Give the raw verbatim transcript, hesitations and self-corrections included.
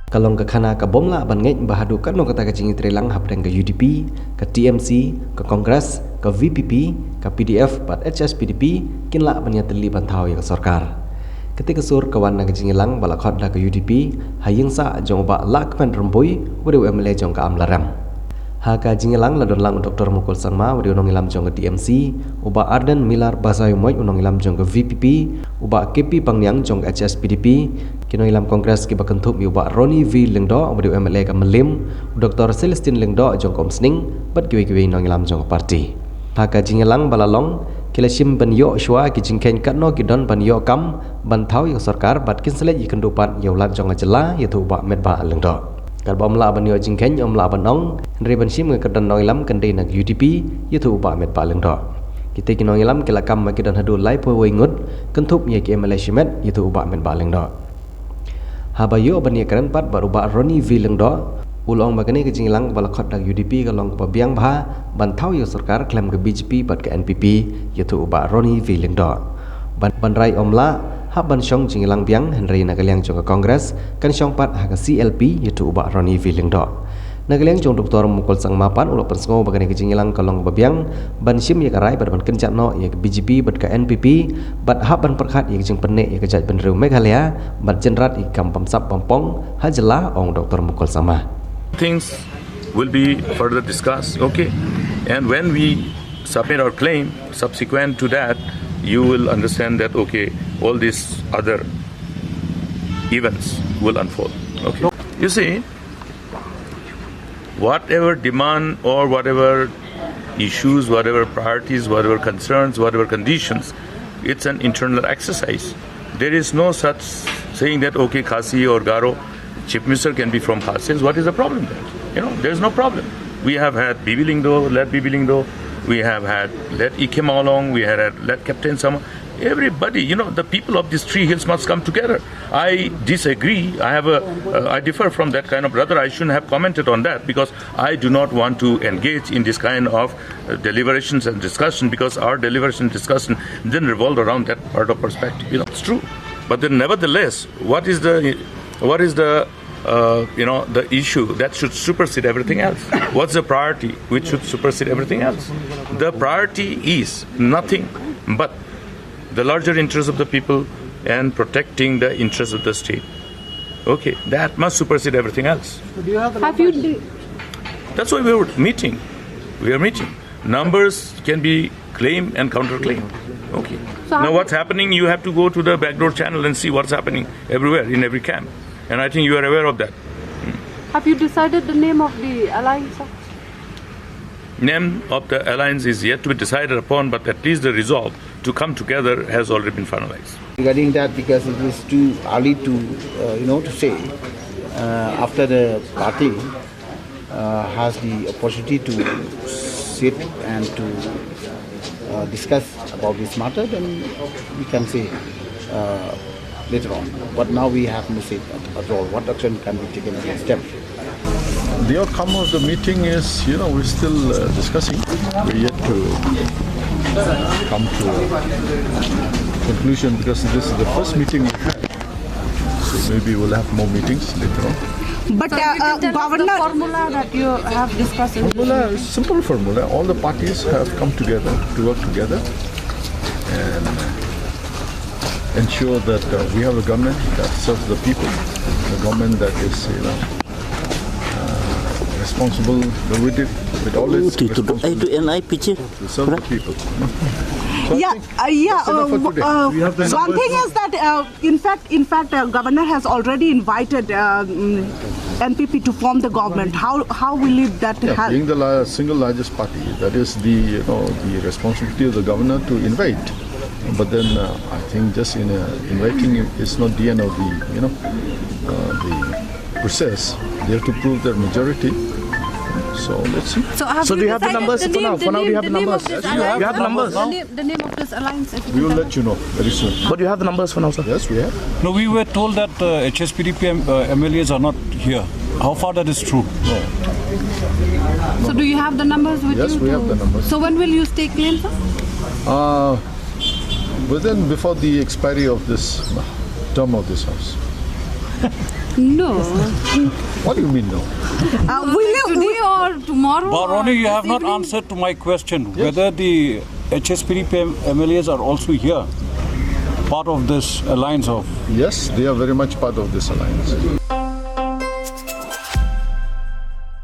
Ka long ka khana ka bym lah ban ngeit ba haduh katno kata ka jingïatreilang hapdeng ka U D P, ka T M C, ka Congress, ka V P P, ka P D F bad H S P D P kin lah ban ïatylli ban thaw ïa ka sorkar. Kata ka sur ka wan na ka jingïalang ba la khot da ka U D P ha ïing sah jong u Bah Lahkmen Rymbui, u dei u M L A jong ka Amlarem. Ha ka jingïalang la don lang u Doctor Mukul Sangma, u dei u nongïalam jong ka T M C, u Bah Ardent Miller Basaiawmoit, u nongïalam jong ka V P P, u Bah K P Pangniang jong ka H S P D P, ki nongïalam Congress kiba kynthup ïa u Bah Ronnie V Lyngdoh, uba dei u M L A ka Mylliem, u Doctor Celestine Lyngdoh jong ka Umsning, bad kiwei kiwei nongïalam jong ka party. Ha ka jingïalang ba la long, ki la shim ban ïoh shuwa ki jingkheiñ katno ki don ban ïoh kam ban thaw ïa ka sorkar, bad kin sa leit ïakynduh pat ïa u Lat jong ka jylla, ïathuh u Bah Metbah Lyngdoh. Katba ym lah ban ïoh jingkheiñ, ym lah ban ong, hynrei ban shim ka kyrdan nongïalam kan dei na ka U D P, ïathuh u Bah Metbah Lyngdoh. Kita ki nongïalam ki la kam ba ki don haduh laiphew wei ngut, kynthup ïa ki M L A shimet, ïathuh u Bah Metbah Lyngdoh. Haba ïoh ban ïakren pat bad u Bah Ronnie V Lyngdoh, u la ong ba kane ka jingïalang ba la khot da ka U D P ka long kaba biang bha ban thaw ïa ka sorkar khlem ka B J P bad ka N P P, ïathuh u Bah Ronnie V Lyngdoh. Ban, ban rai ym lah hap ban shong jingïalang biang, hynrei na ka liang jong ka Congress kan shong pat ha ka C L P, ïathuh u Bah Ronnie V Lyngdoh. Na ka liang jong u Doctor Mukul Sangma pat, u la pynsngew ba kane ka jingïalang ka long ba biang ban shim ïa ka rai bad ban kynjat noh ïa ka B J P bad ka N P P, bad hap ban pyrkhat ïa ka jingpynneh ïa ka jaitbynriew Meghalaya, bad jynrat ïa ka kam bamsap bampong ha jylla, ong u Doctor Mukul Sangma. Things will be further discussed, okay? And when we submit our claim, subsequent to that, you will understand that, okay, all these other events will unfold, okay? You see, whatever demand or whatever issues, whatever priorities, whatever concerns, whatever conditions, it's an internal exercise. There is no such saying that, okay, Khasi or Garo, Chief Minister can be from Khasi. What is the problem there? You know, there's no problem. We have had Bibi Lyngdoh, late Bibi Lyngdoh. We have had late E K Mawlong. We have had late Captain Sangma. Everybody, you know, the people of these three hills must come together. I disagree. I have a, uh, I differ from that kind of, rather, I shouldn't have commented on that because I do not want to engage in this kind of, uh, deliberations and discussion, because our deliberation discussion didn't revolve around that part of perspective. You know, it's true. But then, nevertheless, what is the, what is the, uh, you know, the issue that should supersede everything else? What's the priority which should supersede everything else? The priority is nothing but the larger interest of the people and protecting the interest of the state. Okay, that must supersede everything else. So do you have the Have you numbers? De- That's why we are meeting. We are meeting. Numbers can be claim and counterclaim. Okay. So now, what's happening? You have to go to the backdoor channel and see what's happening everywhere in every camp. And I think you are aware of that. Have you decided the name of the alliance, sir? Name of the alliance is yet to be decided upon, but at least the resolve to come together has already been finalized. Regarding that, because it is too early to, uh, you know, to say, uh, after the party, uh, has the opportunity to sit and to, uh, discuss about this matter, then we can say, uh, later on. But now we have no say at, at all. What action can be taken against them? The outcome of the meeting is, you know, we're still, uh, discussing. We're yet to come to a conclusion because this is the first meeting we've had. So maybe we'll have more meetings later on. But, uh, uh, Governor, formula that you have discussed in formula, simple formula. All the parties have come together to work together and ensure that, uh, we have a government that serves the people, a government that is, you know, uh, responsible with it, with all its responsibility to serve the people. So I think, yeah, uh, yeah, that's enough for today. Uh, one thing is that, uh, in fact, in fact, uh, Governor has already invited, uh, mm, N P P to form the government. How, how will it that, yeah, being the la-, single largest party, that is the, you know, the responsibility of the governor to invite. But then, uh, I think just in, uh, inviting is not the end of the, you know, uh, the process. They have to prove their majority. So let's see. So have you decided the name, the name of this alliance? So do you have the numbers for now? For now, do you have the numbers? Yes, we have. You have the numbers? The name, the name of this alliance, if you can tell us. We will let you know very soon. But you have the numbers for now, sir? Yes, we have. No, we were told that, uh, H S P D P M-, uh, M L As are not here. How far that is true? No. So do you have the numbers with you? Yes, we have the numbers. So when will you stake claim, sir? Uh, within, before the expiry of this term of this house. No. What do you mean, no? Uh, will you, today or tomorrow? But Or Ronnie, you this have not evening? Answered to my question whether the H S P D P M L As are also here, part of this alliance of. Yes, they are very much part of this alliance.